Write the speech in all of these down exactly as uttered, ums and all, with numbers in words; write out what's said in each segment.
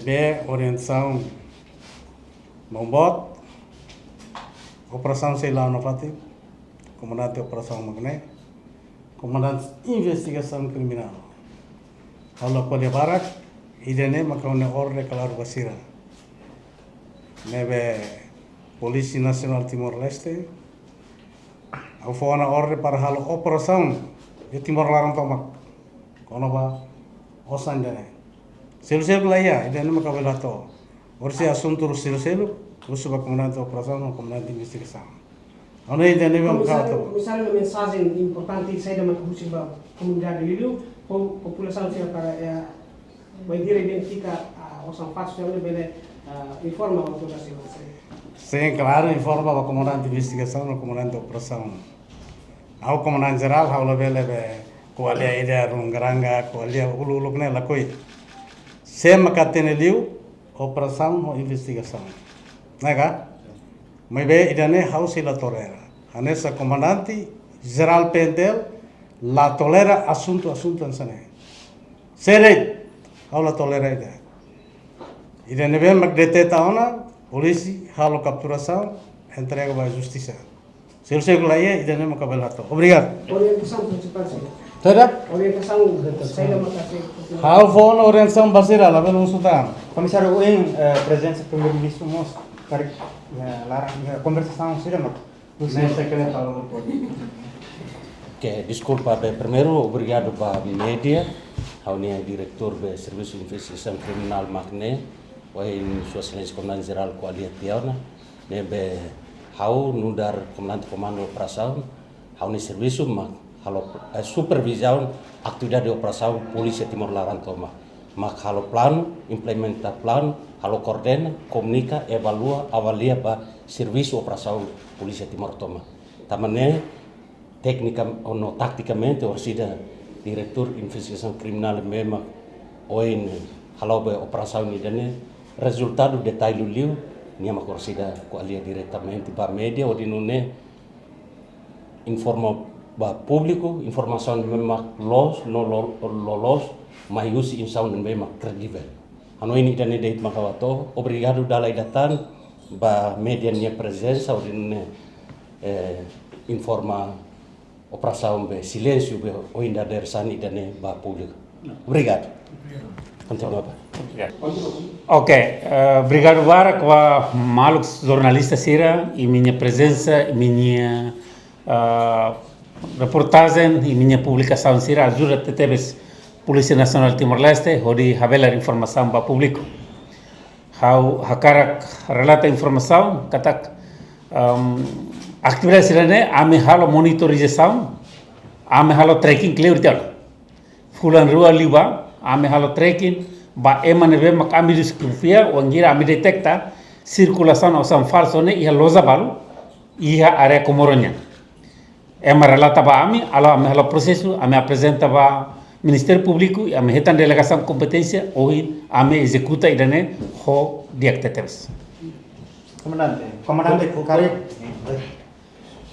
Be orientasaun maun boot, operasaun sei la'o nafatin, komandante operasaun mak ne'e, komandante investigasaun kriminál. Ha'u la ko'alia barak, ida-ne'e maka ha'u-nia orden klaru ba sira. Ne'ebé Polísia Nasionál Timor-Leste, ha'u fó ona orden para halo operasaun iha Timor laran tomak. Kona-ba osan ida-ne'e. Seluk-seluk la iha, ida-ne'e maka bele hato'o. Orsida asuntu seluk-seluk, husu ba komandante operasaun no komandante investigasaun. Ha'u-nia ida-ne'e maka Komisáriu, hato'o. Komisáriu, mensajen importante saida mak husu ba komunidade liuliu, po-, populasaun sira para, eh, bainhira identifika, ah, osan falsu sira bele, ah, informa ba autoridade sira. Sin, klaru, informa ba komandante investigasaun no komandante operasaun. Ha'u komandante jerál, ha'u labele be ko'alia ida runggaranga, ko'alia uluk-uluk ne'e lakohi. Sé mak hatene liu operasaun ho investigasaun. Ne'e ka? Maibé ida-ne'e ha'u sei la tolera. Hanesan komandante jerál P N T L la tolera asuntu-asuntu hanesan ne'e. Sé de'it, ha'u la tolera ida. Ida ne'ebé mak deteta ona, polísia halo kapturasaun, entrega ba justisa. Seluk-seluk la iha, ida-ne'e maka bele hato'o. Obrigadu. Orientasaun prinsipál saida? Saida? Orientasaun saida mak sei. Ha'u fó ona orientasaun ba sira, labele husu tan. Komisáriu, ohin, eh, prezensa Primeiru-Ministru mós karik, eh, laran, eh, konversasaun saida mak. Ne'e sekretáriu. Oke, deskulpa, be, primeiru, obrigadu ba média, ha'u-nia diretór be Servisu Investigasaun Kriminál mak ne'e, ohin Sua Exelénsia Komandante Jerál ko'alia tiha ona, ne'ebé ha'u nu'udar komandante komandu operasaun, ha'u-nia servisu mak halo, eh, supervizaun atividade operasaun Polísia Timor laran tomak. Mak halo planu, implementa planu, halo koordena, komunika, evalua, avalia ba servisu operasaun Polísia Timor tomak. Tanba ne'e téknika no taktikamente orsida diretór investigasaun kriminál ne'ebé mak ohin halo be operasaun ida-ne'e, rezultadu detalle liu, nia mak orsida ko'alia diretamente ba média, hodi nune'e informa ba públiku, informasaun ne'ebé mak loos, no lo-, loloos, mai husi instituisaun ne'ebé mak kredivel. Hanoin ida-ne'e de'it mak ha'u hato'o, obrigadu dala ida tan ba média nia prezensa, hodi nune'e, eh, informa operasaun be silénsiu be ohin dadeer-saan ida-ne'e ba públiku. Obrigadu. Kontinua, Pak. Oke, eh, obrigadu barak ba maluk jornalista sira, imi-nia prezensa, imi-nia, eh, reportajen, imi-nia publikasaun sira ajuda tebetebes Polísia Nasionál Timor-Leste hodi habelar informasaun ba públiku. Ha'u hakarak relata informasaun katak, em, atividade sira-ne'e ami halo monitorizasaun, ami halo tracking kleur tiha ona. Fulan rua liubá, ami halo tracking ba ema ne'ebé mak ami deskonfia, wainhira ami deteta sirkulasaun osan falsu ne'e iha loja balu, iha área Comoro nian. Ema relata ba ami, halo ami halo prosesu, ami aprezenta ba Ministériu Públiku, ami hetan delegasaun kompeténsia, ohin ami ezekuta ida-ne'e ho di'ak tebes. Komandante, Komandante, ko-, karik.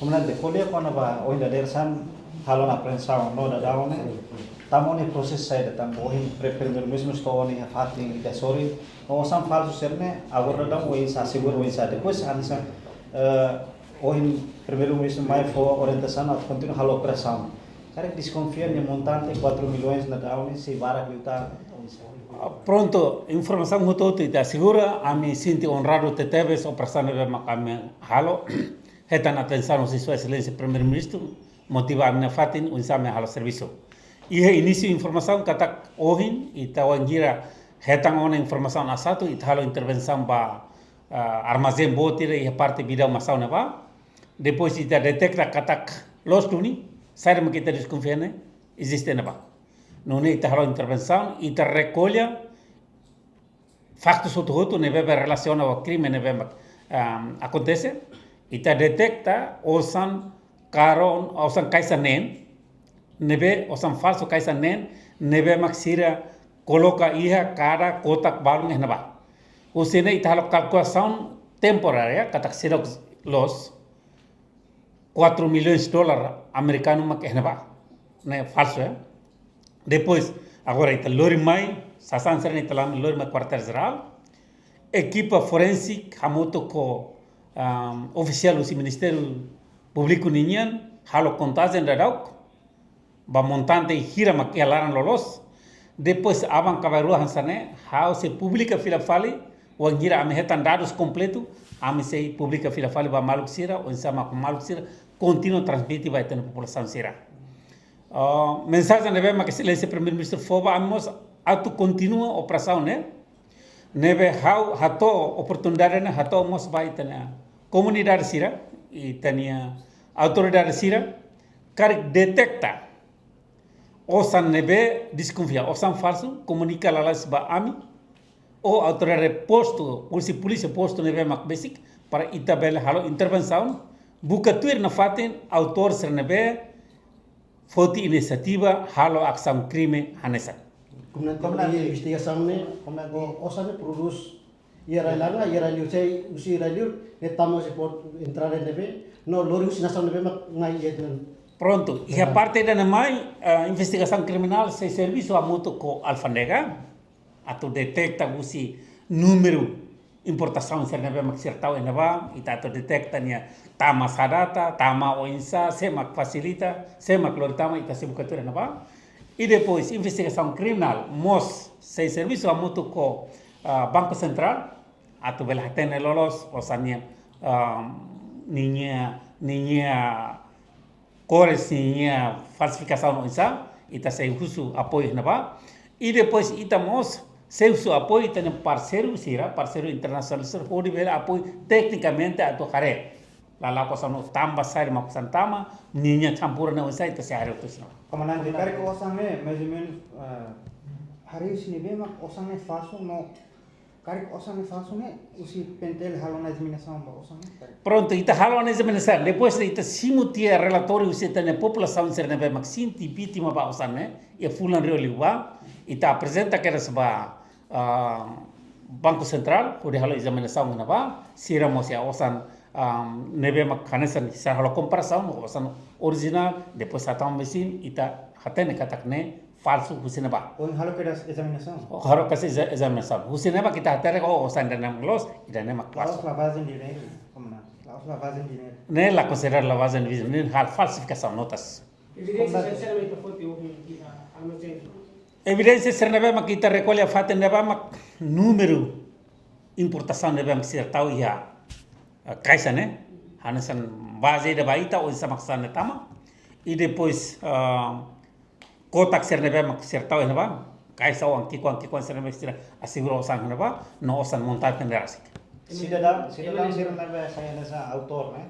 Komandante, ko'alia kona-ba ohin dadeer-saan halo ona apreensaun no daudaun ne'e. Tanba ne'e prosesu saida, tanba ohin pre-, Primeiru-Ministru mós to'o ona iha fatin ida sorin, no osan falsu sira-ne'e, agora daudaun oinsá, asegura oinsá. Depois, hanesan, eh, ohin Primeiru-Ministru mai fó orientasaun atu kontinua halo operasaun. Karik deskonfia nia montante quatro milhões daudaun ne'e sei barak liután. Ah, prontu, informasaun hotu-hotu ita asegura, ami sente onradu tebetebes operasaun ne'ebé mak ami halo. Hetan atensaun husi Sua Exelénsia Primeiru-Ministru, motiva ami nafatin, oinsá ami halo servisu. Iha inísiu informasaun katak ohin, ita wainhira hetan ona informasaun asatu, ita halo intervensaun ba, ah, armazén boot ida iha parte Bidau Masau ne'ebá. Depois ita deteta katak loos duni, saida mak ita deskonfia ne'e eziste ne'ebá. Nune'e ita halo intervensaun, ita rekolla faktus hotu-hotu ne'ebé relasiona ho krime ne'ebé, am, akontese. Ita deteta osan karón, osan kaixa neen, ne'ebé osan falsu kaixa neen, ne'ebé mak sira koloka iha kada kotak balun iha ne'ebá. Husi ne'e ita halo kalkulasaun temporária, katak seidauk loos, quatro milhões dólar amerikanu mak iha ne'ebá. Ne'e falsu, eh? Depois, agora ita lori mai, sasán sira-ne'e ita lori mai kuartél jerál. Ekipa forensik hamutuk ho, um, ofisiál husi Ministériu Públiku ninian halo kontajen daudauk ba montante hira mak iha laran loloos. Depois aban ka bainrua hanesan ne'e, ha'u sei publika fila fali, wainhira ami hetan dadus kompletu, ami sei publika fila fali ba maluk sira, oinsá mak maluk sira kontinua transmite ba ita-nia populasaun sira. Ah, mensajen ne'ebé mak Exelénsia Primeiru-Ministru fó ba ami mós atu kontinua operasaun ne'e, ne'ebé ha'u hato'o oportunidade ne'e hato'o mós ba ita-nia komunidade sira, ita-nia autoridade sira, karik deteta osan ne'ebé deskonfia, osan falsu, komunika lalais ba ami, ou autoridade postu, polísia, polísia postu ne'ebé mak besik, para ita bele halo intervensaun, buka tuir nafatin autór sira ne'ebé foti inisiativa halo asaun krime hanesan. Komandante, Komandante, investigasaun ne'e, Komandante, o, osan ne'e prodús iha rai-laran, iha rai-liur, se husi rai-liur ne'e tama husi portu entrada ne'ebé, no lori husi nasaun ne'ebé mak mai iha ne'e. Prontu, iha parte ida-ne'e mai, eh, investigasaun kriminál sei servisu hamutuk ho alfándega atu deteta husi númeru importasaun sira ne'ebé mak sira tau iha ne'ebá, ita atu deteta nia tama sá data, tama oinsá, sé mak fasilita, sé mak lori tama, ita sei buka tuir iha ne'ebá. I depois investigasaun kriminál mós sei servisu hamutuk ho, ah, Banku Sentrál atu bele hatene loloos osan nia, ah, ninia, ninia kores ninia falsifikasaun oinsá, ita sei husu apoiu iha ne'ebá. I depois ita mós sei husu apoiu ita-nia parseiru sira, parseiru internasionál sira, hodi bele apoiu teknikamente atu haree lala'ok osan ne'e tama saida mak osan tama, ninia campur ne'e oinsá, ita sei haree hotu iha ne'ebá. Komandante, karik osan ne'e, mais ou menus, ah, haree husi ne'ebé mak osan ne'e falsu no karik osan ne'e falsu ne'e, husi P N T L halo ona ezaminasaun ba osan ne'e, karik? Prontu, ita halo ona ezaminasaun. Depois de ita simu tiha relatóriu husi ita-nia populasaun sira ne'ebé mak sente vítima ba osan ne'e, iha fulan rua liubá, ita aprezenta kedas ba, ah, Banku Sentrál, hodi halo ezaminasaun iha ne'ebá, sira mós iha osan, ah, ne'ebé mak hanesan sira halo komparasaun, osan orijinál, depois hatama mesin, ita hatene katak ne'e falsu husi ne'ebá. Ohin halo kedas ezaminasaun? Halo kedas eza-, ezaminasaun. Husi ne'ebá ita hatene, oh, osan ida-ne'e mak loos, ida-ne'e mak falsu. La'ós lavajen dineiru, komandante. La'ós lavajen dineiru. Ne'e la konsidera lavajen dineiru, ne'e halo falsifikasaun notas. Evidénsia sira ne'ebé ita foti ohin iha armazén? Evidénsia sira ne'ebé mak ita rekolla iha fatin ne'ebá mak númeru importasaun ne'ebé mak sira tau iha, eh, kaixa ne'e. Hanesan baze ida ba ita oinsá mak sasán ne'e tama. I depois, ah, kotak sira ne'ebé mak sira tau iha ne'ebá, kaixa oan ki'ikoan ki'ikoan sira ne'ebé sira asegura osan iha ne'ebá, no osan montante ne'e rasik. Sidadaun, sidadaun sira ne'ebé sai hanesan autór ne'e.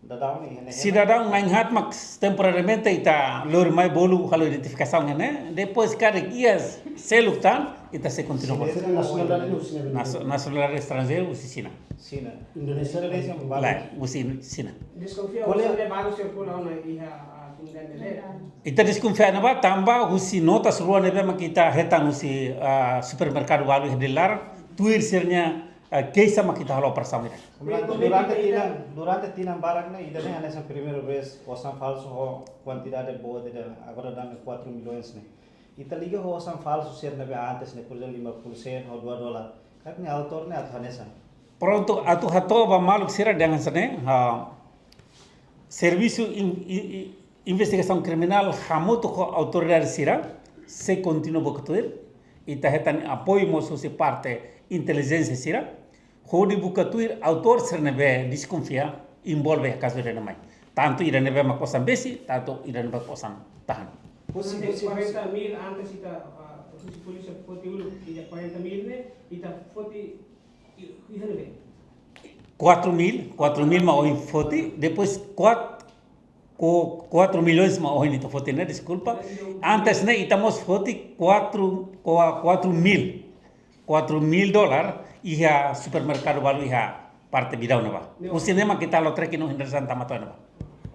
Sidadaun ne'e, sidadaun na'in-haat mak temporariamente ita lori mai bolu halo identifikasaun ne'e. Depois karik iha seluk tan, ita sei kontinua. Sira nasionál ne'e husi ne'ebé? Naso-, nasionál estranjeiru husi Xina. Xina. Indonézia? Indonézia, lae, husi Xina. Deskonfia, kual ne'e baru sirkula ona iha, ah, komunidade ne'e? Ita deskonfia ne'ebá tanba husi notas rua ne'ebé mak ita hetan husi, ah, supermerkadu balu iha Dili laran, tuir sira-nia, ah, keixa mak ita halo operasaun ida. Durante tinan, durante tinan barak ne'e, ida-ne'e hanesan primeira vez osan falsu ho kuantidade boot ida, agora daudaun quatro milhões ne'e. Ita liga ho osan falsu sira ne'ebé antes ne'e, por ezemplu, lima puluh sen ho dua dolar. Karik ne'e autór ne'e atu hanesan? Prontu, atu hato'o ba maluk sira dehan hanesan ne'e, ah, servisu in-, i-, i-, investigasaun kriminál hamutuk ho autoridade sira sei kontinua buka tuir. Ita hetan apoiu mós husi parte intelijénsia sira, hodi buka tuir autór sira ne'ebé deskonfia envolve iha kazu ida-ne'e mai. Tantu ida ne'ebé mak osan besi, tantu ida ne'ebé mak osan tahan. Husi, husi, husi quarenta mil antes ita, ah, husi polísia foti uluk, ita quarenta mil ne'e, ita foti i-, iha ne'ebé? Quatro mil, quatro mil mak ohin foti, depois quat-, ku-, quatro milhões mak ohin ita foti ne'e, deskulpa. Antes ne'e ita mós foti quatro, qua-, quatro mil, quatro mil dólar iha supermerkadu balu iha parte Bidau ne'ebá. Husi ne'e mak ita halo tracking no hindra san tama to'o ne'ebá.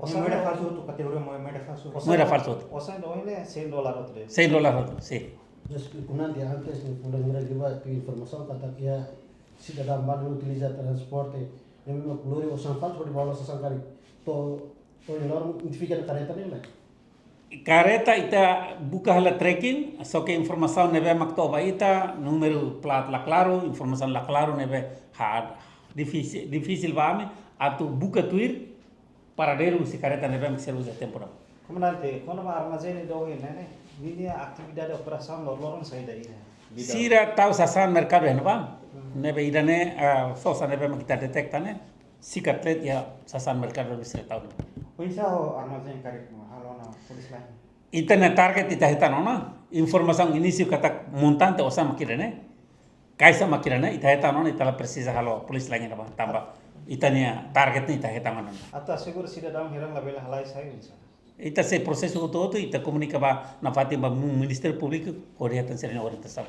Osan moeda falsu hotu, kategoria moe-, moeda falsu hotu. Moeda falsu hotu. Osan ohin ne'e cem dólar hotu de'it. Cem dólar hotu, sin. Terus, komandante, antes ne'e fulan hira liubá tuir informasaun katak iha sidadaun balu utiliza transporte ne'ebé mak lori osan falsu hodi bá hola sasán karik. To'o, to'o iha loron identifika kareta ne'e lae? Kareta ita buka hela tracking, só ke informasaun ne'ebé mak to'o ba ita, númeru plat la klaru, informasaun la klaru ne'ebé ha difisil, difisil ba ami atu buka tuir paradeiru husi kareta ne'ebé mak sira uza tempu ne'ebá. Komandante, kona-ba armazén ida ohin ne'e, ninia atividade operasaun loroloron saida iha? Sira tau sasán merkadu iha ne'ebá. Hmm. Ne'ebé ida-ne'e, ah, sosa ne'ebé mak ita deteta ne'e, sikat de'it iha sasán merkadu ne'ebé sira tau. Oinsá ho armazén karik mak halo ona police line? Ita-nia target ita hetan ona, informasaun inísiu katak montante osan mak ida-ne'e, kaixa mak ida-ne'e, ita hetan ona, ita la presiza halo police line ne'ebá, tanba ita-nia target ne'e ita hetan ona. Atu asegura sidadaun hirak labele halai sai oinsá? Ita sei prosesu hotu-hotu, ita komunika ba nafatin ba mu-, Ministériu Públiku, hodi hetan sira-nia orientasaun.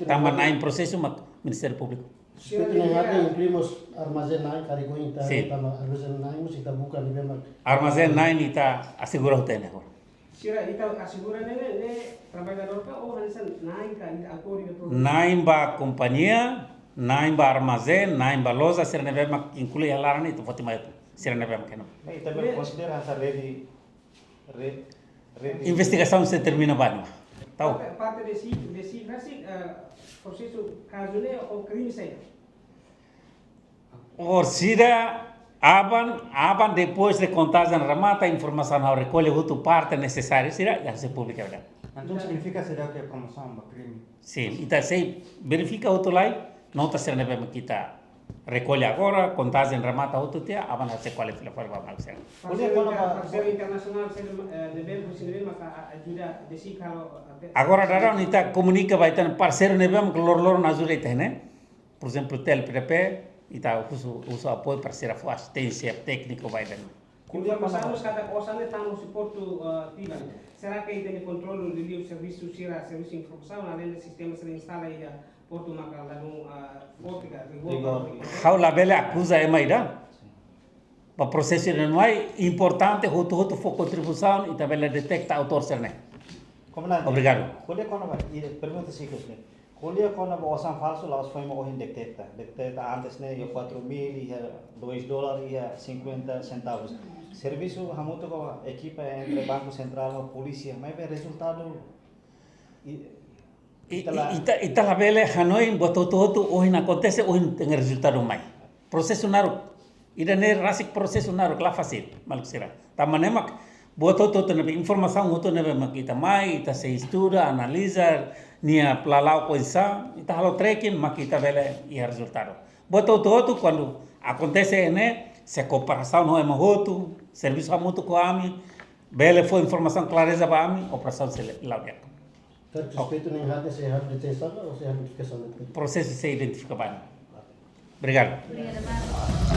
Tanba na'in prosesu mak Ministériu Públiku. Suspeita ne'e hati imprimus armazén na'in karik ohin ita, sin, tanba armazén na'in mós ita buka ne'ebé mak. Armazén na'in ita asegura hotu iha ne'e agora. Sira ita asegura ne'e, ne'e, ne'e traballadór ka ou hanesan na'in ka ita akordu ida pro? Na'in ba kompañia, na'in ba armazén, na'in ba loja, sira ne'ebé mak inklui iha laran ne'e ita foti mai hotu. Sira ne'ebé mak iha ne'ebá. Ne'e ita bele konsidera hanesan rede, re-, rede. Investigasaun sei termina ba ne'ebá. Tau. Parte, parte de si, de si, hasil, eh, prosesu kazu ne'e ou krime saida? Orsida, aban, aban depois de kontajen remata, informasaun ha'u rekolle hotu parte nesesáriu sira, ita sei publika udan. Entaun signifika seidauk iha promosaun ba krime? Sin, ita sei verifika hotu lai, nota sira ne'ebé mak ita rekolle agora, kontajen remata hotu tiha, aban ha'u sei ko'alia fila fali ba maluk sira. Parseiru, ko'alia kona-ba inter-, parseiru internasionál sira, eh, ne'ebé, husi ne'ebé maka a-, ajuda desi kalau, eh, agora daudaun ita komunika ba ita-nia parseiru ne'ebé mak loroloron ajuda ita ne'e. Por ezemplu, T L P D P, ita husu, husu apoiu para sira fó asisténsia tékniku ba ita. Informasaun katak osan ne'e tama husi Portu, eh, Tiban. Será ke ita-nia kontrolu liuliu servisu sira, servisu informasaun, além de sistema sira instala iha portu maka ladún, eh, forte ka, rigor, rigor. Ha'u labele akuza ema ida. Ba prosesu ne'e mai importante hotu-hotu fó kontribuisaun, ita bele deteta autór sira-ne'e. Komandante. Obrigadu. Ko'alia kona-ba, i pergunta sikus ne'e. Ko'alia kona-ba osan falsu, la'ós foin mak ohin deteta. Deteta antes ne'e, iha quatro mil, iha dois dólar, iha cinquenta centavos. Servisu hamutuk ho ekipa entre Banku Sentrál ho polísia, maibé rezultadu i-, I-, ita la, i-, ita, ita labele hanoin buat hotu-hotu ohin akontese, ohin tenke rezultadu mai. Prosesu naruk. Ida-ne'e rasik prosesu naruk, la fasil, maluk sira. Tanba ne'e mak buat hotu-hotu ne'ebé informasaun hotu ne'ebé mak ita mai, ita sei estuda, analiza, nia lala'ok oinsá, ita halo tracking, mak ita bele iha rezultadu. Buat hotu-hotu kuandu akontese ne'e, se kooperasaun ho ema hotu, servisu hamutuk ho ami, bele fó informasaun klareza ba ami, operasaun sei la'o di'ak. Karik suspeitu ne'e hati sei halo detensaun ka ou sei halo identifikasaun de'it? Prosesu sei identifika ba ne'e. Obrigadu. Obrigada, Marcos.